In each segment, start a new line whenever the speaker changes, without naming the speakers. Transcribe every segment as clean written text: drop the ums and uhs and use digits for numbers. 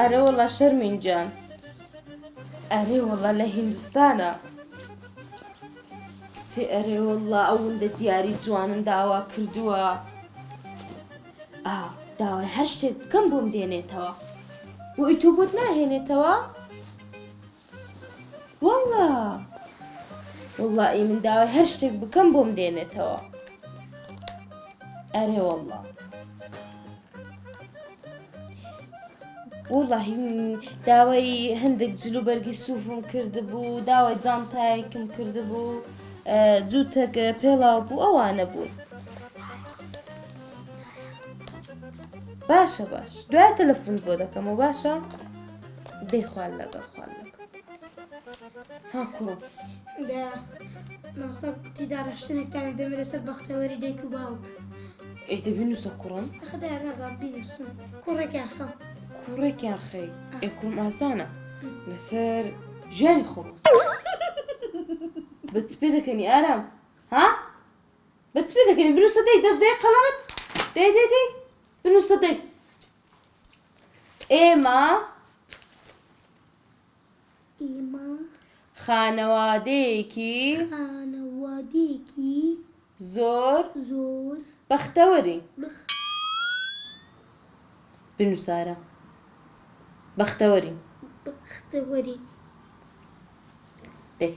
ئەرێ وەڵا شەرمین جان. ئەرێ وەڵا لە هیندستانە. کچێ ئەرێ وەڵا ئەوەندە دیاری جوانم داوا کردووە. ئا داوای هەر شتێک بکەم بۆم دێنێتەوە. بۆ ئیتۆ بۆت ناهێنێتەوە؟ وەڵا وەڵا ئی من داوای هەر شتێک بکەم بۆم دێنێتەوە. ئەرێ وەڵا. وەڵاهی داوای هەندێک جل و بەرگی سوفم کردبوو داوای جانتایەکم کردبوو جووتەک پێڵاو بوو ئەوانە بوون باشە باش دوای تەلەفۆن بۆ دەکەمەوە باشە دەی خوال لەگەڵ خوال لەگەڵ ها کوڕم
دە ماسا کوتی داڕشتنێکتان دەمێ لەسەر بەختەوەری دایک و باوک
ئەی دە بینوسە کوڕم
ئەخە دایە نازانم بینوسم کوڕێکیان خەم
کوڕێکیان خەی ئێ کوڕم ئاسانە لەسەر ژیانی خۆم بە چ پێ دەکەنی ئارام ها بە چ پێ دەکەنی بنووسە دەی دەست دەی قەڵەمت دەی دەی دەی بنووسە دەی ئێمە
ئێمە
خانەوادەیەکی
خانەوادەیەکی
زۆر
زۆر
بەختەوەرین.
بەخ.
بنووسارە بەختەوەرین.
بەختەوەرین.
دەی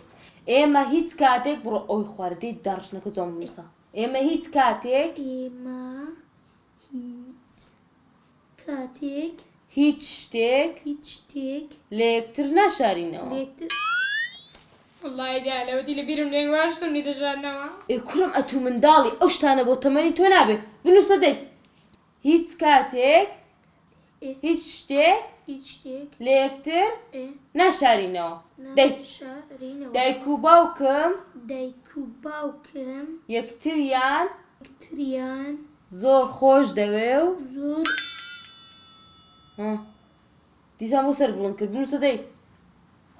ئێمە هیچ کاتێک بڕۆ ئەوی خوارە دەی داڕشتنەکە جوان بنووسە ئێمە هیچ کاتێک
ئێمە هیچ کاتێک.
هیچ شتێک.
هیچ شتێک.
لە یەکتر ناشارینەوە.
لە یەکتر.
وەڵاهی دایە لەوەتی لە بیرم لێن وا شتم لی دەشارنەوە.
ئێ کوڕم ئەتوو منداڵی ئەو شتانە بۆ تەمەنی تۆ نابێ بنووسە دەی هیچ کاتێک هیچ شتێک
هیچ شتێک
لە یەکتر
ئێ
ناشارینەوە دەی
ناشارینەوە
دایک و باوکم
دایک و باوکم
یەکتریان
یەکتریان
زۆر خۆش دەوێ و.
زۆر.
ها دیسان بۆ سەر بڵند کرد بنووسە دەی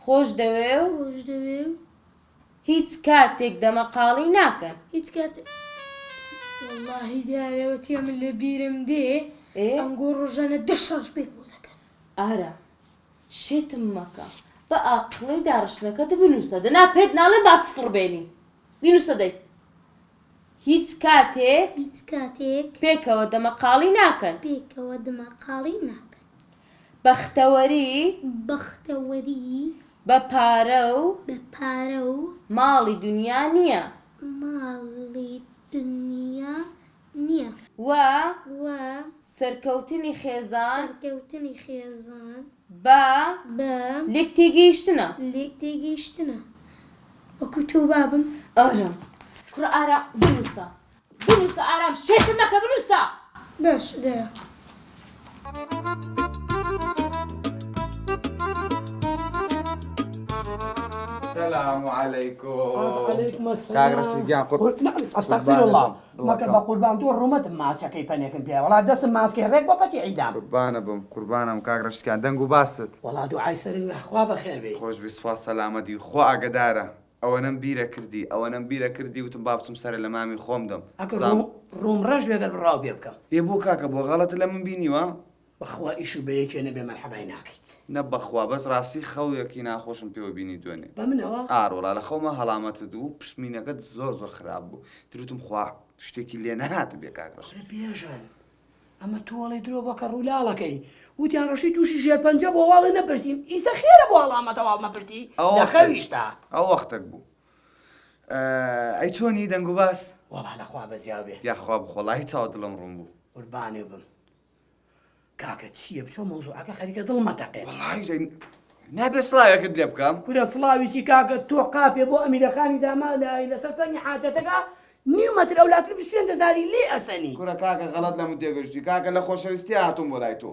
خۆش دەوێ و.
خۆش دەوێ و.
هیچ کاتێک دەمەقاڵی ناکەن.
هیچ کاتێک وەڵاهی دیارە وەتیە من لە بیرم دێ
ئێ.
ئەنگۆ ڕۆژانە دە شەڕ پێکەوە دەکەن.
ئارام شێتم مەکە بە ئاقڵی داڕشتنەکەت بنووسە دەنا پێت ناڵێم با سفڕ بێنی بینووسە دەی. هیچ کاتێک.
هیچ کاتێک.
پێکەوە دەمەقاڵی ناکەن.
پێکەوە دەمەقاڵی ناکەن.
بەختەوەری.
بەختەوەری.
بە پارە و.
بە پارە و.
ماڵی دونیا نییە.
ماڵی دونیا نییە.
و.
و.
سەرکەوتنی خێزان.
سەرکەوتنی خێزان.
بە.
بە.
لێک تێگەیشتنە.
لێک تێگەیشتنە. وەکو تۆ بابم.
ئارام. کوڕە ئارام بنووسە. بنووسە ئارام شێتم مەکە بنووسە.
باشە دایە.
سلام علیکم
علیکم السلام
کاک ڕەشید گیان قور
استغفر الله مەکە بە قوربان تۆ ڕوومەتم ماچەکەی پەنێکم پێ وەڵا دەسم ماسکەی ڕێک بۆ پەتی عیدام
قوربانە بم قوربانم کاک ڕەشید گیان دەنگ و باست
وەڵا دوعای سەرت بێ خوا بەخێر بێی.
خۆش بی سوپاس سەلامەتی خوا ئاگەدارە ئەوەنەم بیرە کردی ئەوەنەم بیرە کردی وتم با بچم سەرێ لە مامی خۆم دەم
ئەگەر
زام.
ڕووم ڕەش بێ گەر بڕاو پێ بکەم.
ئێ بۆ کاکە بۆ غەڵەتت لە من بینیوە؟
بەخوا ئیش و بە یەکێ نەبێ مەرحەبای ناکەیت.
نە بەخوا بەس ڕاستی خەوێکی ناخۆشم پێوە بینی دوێنێ.
بە منەوە؟
ئار وەڵا لە خەوما هەڵامەتت و پشمینەکەت زۆر زۆر خراپ بوو تر وتم خوا شتێکی لێ نەهاتبێ کاک ڕەشید.
کورە بێژەن ئەمە تۆ ئەڵێی درۆ بۆ کەڕ و لاڵەکەی وتیان ڕەشید تووشی ژێرپەنجە بووە واڵێ نەپرسیم ئیسە خێرە بۆ هەڵامەتە واڵ مەپرسی لە خەویشتا.
ئەو وەختەک بوو. ئەی چۆنی دەنگ و باس؟
وەڵا لە خوا بەزیاو بێ.
یاخوا بخۆڵایی چاو دڵم ڕوون بوو.
قوربانێ بم. کاکە چییە بچۆ مەوزوعەکە خەریکە دڵمە تەقێت.
وەڵای نابێ سڵاوێکت لێ بکەم؟
کورە سڵاوی چی کاکە تۆ قاپێ بۆ ئەمیرەخانی داما لە لەسەر سەنگی حاجەتەکە نیو مەتر ئەولاتر 25 هەزاری لێ ئەسەنی.
کورە کاکە غەڵەت لە من تێگەشتی کاکە لە خۆشەویستی هاتووم بۆ لای تۆ.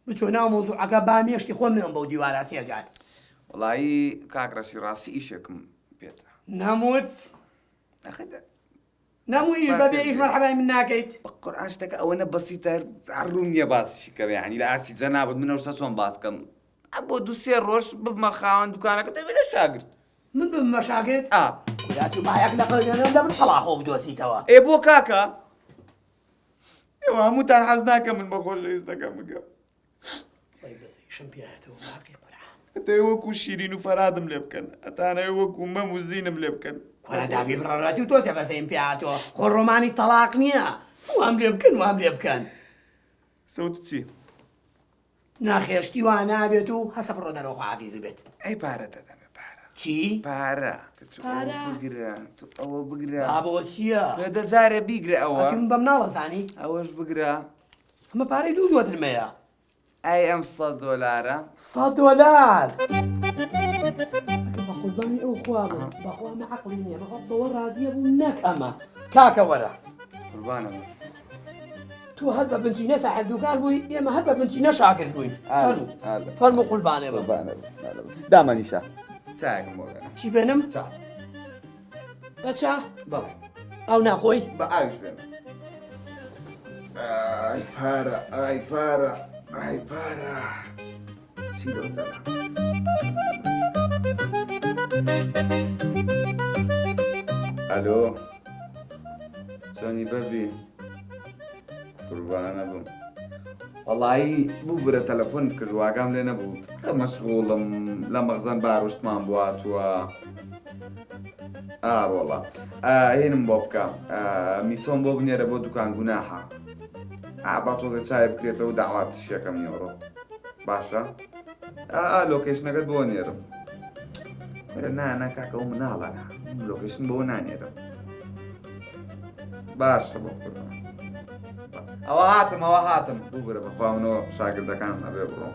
بچۆ ناو مەوزوعەکە با مێشکی خۆم نەم بەو دیوارە سێ جار.
وەڵایی کاک ڕەشی ڕاستی ئیشێکم پێتە.
نەموت.
ئەخە
نەموو ئیش بەبێ ئیش مەرحەبای من ناکەیت.
بەقورعان شتەکە ئەوەنە بەسیتە هەر ڕوون نییە باسیشی کەم یانی لە ئاستی جەنابت من ئەوسا چۆن باس کەم بۆ دوو سێ ڕۆژ ببمە خاوەن دوکانەکە دەبێتە شاگرد.
من ببمە شاگرد؟
ئا.
کورە تو مایەک لە قەوێنەم لە بن قەڵاخۆ بدۆزیتەوە.
ئێ بۆ کاکە؟ ئێوە هەمووتان حەز ناکەن من بە خۆشەویستەکەم بگەم.
خۆی بەزەیش. خۆشم پێهاتەوە بە حەقی قورعان.
ئەتەوێ وەکو شیرین و فەرهادم لێ بکەن، ئەتانەوێ وەکو مەم و زینم لێ بکەن.
کورە دابی بڕەڕەتی و تۆزێ بەزەیم پێ هاتەوە، خۆ ڕۆمانی تەڵاق نییە، وام لێ بکەن وام لێ بکەن.
سەوت چی؟
ناخێر شتی وا نابێت و هەسە بڕۆ دەرەوە خواحافیزت بێت.
ئەی پارە دەدەمێ پارە.
چی؟
پارە. تۆ ئەوە بگرە تۆ ئەوە بگرە.
بابە ئەوە چییە؟
دە جارێ بیگرە ئەوە.
ئەتی من بە مناڵ ئەزانی؟
ئەوەش بگرە.
ئەمە پارەی دوو دۆترمەیە.
ئەی ئەم سەد دۆلارە؟
سەد دۆلار! ئەگە بە قوربانی ئەو خوا بم بەخوا ئەمە عەقڵی نییە بەخوا بەوە ڕازیە بووم نەک ئەمە کاکە وەرە.
قوربانم.
تۆ هەر بە بنچینە ساحێب دوکان بووی ئێمە هەر بە بنچینە شاگرد بووین. فەرموو فەرموو قوربانێ بم.
دامەنیشە چایەکم بۆ بێنە.
چی بێنم؟
چا.
بە چا؟
بەڵێ.
ئاو ناخۆی؟
بە ئاویش بێنە. ئای پارە ئای پارە ئای پارە چی لەو زەرە. ئەلۆ چۆنی بەبی قوربانە بم وەڵایی ببورە تەلەفۆن کرد واگام لێ نەبوو کە مەشغوڵم لە مەخزەن باروشتمان بۆ هاتووە ئا ڕۆڵە هێنم بۆ بکە میسۆم بۆ بنێرە بۆ دوکان گوناحە ئا با تۆزێ چای بکرێتەوە داواتیش یەکەم نیوەڕۆ باشە ئا location ەکەت بۆ نێرم وەرە نا نا کاکە ئەو مناڵە نا location بۆ نانێرم باشە بۆ قوربان ئەوە هاتم ئەوە هاتم ببورە بەخوا منەوە شاگردەکان ئەبێ بڕۆم.